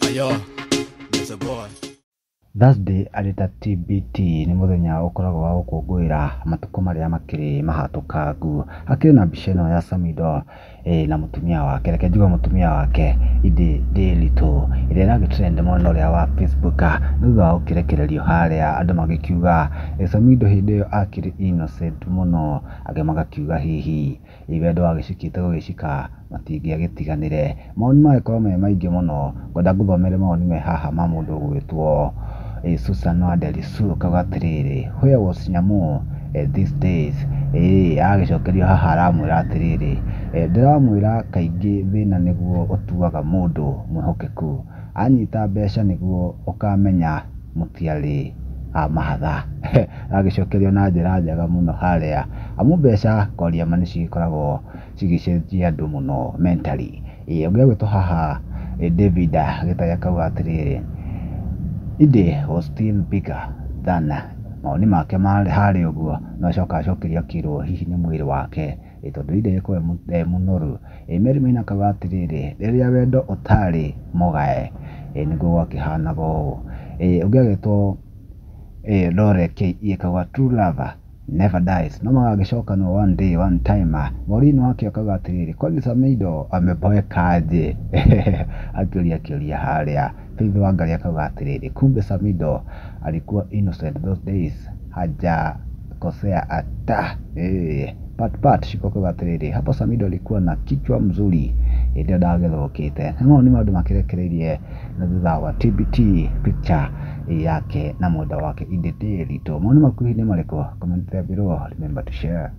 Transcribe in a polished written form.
Ayo, it's a boy. Thursday arĩ ta TBT nĩ mũthenya ũkoragwo wa gũkũngũĩra matukũ marĩa makĩrĩ mahatũkangu. Hakĩrĩ na mbica ĩno ya Samidoh na mũtumia wake, reke njuge mũtumia wake Edday Nderitu, ĩrĩa ĩragĩ trend mwena ũrĩa wa Facebook thutha wa gũkĩrekererio harĩa andũ magĩkiuga Samidoh hĩndĩ ĩyo akĩrĩ innocent mũno, angĩ magakiuga hihi wendo wagĩcikĩte gũgĩcika matingĩagĩtiganire. Mawoni magagĩkorwo me maingĩ mũno, ngwenda ngũthomere mawoni me haha ma mũndũ ũgwĩtwo Susan Wanderisu akauga atĩrĩrĩ, where was Nyamu these days? Agagĩcokerio haha aramwĩra atĩrĩrĩ, ndĩramwĩra kaingĩ thĩna nĩguo ũtuaga mũndũ mwĩhokeku, anyita mbeca nĩguo ũkamenya mũtiarĩ a mahatha. Agagĩcokerio na njĩra njega mũno harĩa, amu mbeca kwaria ma nĩcigĩkoragwo cigĩcenjia andũ mũno mentally. Ũngĩ agwĩtwo haha David Gĩtai akauga atĩrĩrĩ, Edday was still bigger than mawoni make marĩ harĩa ũguo, no acoka acokerio akĩrwo hihi nĩ mwĩrĩ wake tondũ Edday agĩkoragwo e mũnoru. Mary Maina akauga atĩrĩrĩ, rĩrĩa wendo ũtarĩ mũgae nĩguo gwakĩhanaga ũũ. Ũngĩ agĩtwo Lore KE akauga true love never dies, no magagĩcokanwo one day one time. Maureen wake akauga atĩrĩrĩ, kwani Samidoh ameboeka aje? Akĩũria kĩũria harĩa. Faith Wangari akauga atĩrĩrĩ, kumbe Samidoh alikuwa innocent those days, hajakosea ata. Pat Pat Shiko akauga atĩrĩrĩ, hapo Samidoh alikuwa na kichwa mzuri, hĩndĩ ĩyo ndagĩthũkĩte. Mau nĩ maũndũ makĩrekereirie na thutha wa TBT picture yake na mwendwa wake Edday Nderitu. Mawoni maku hihi nĩ marĩkũ? Comment there below. Remember to share.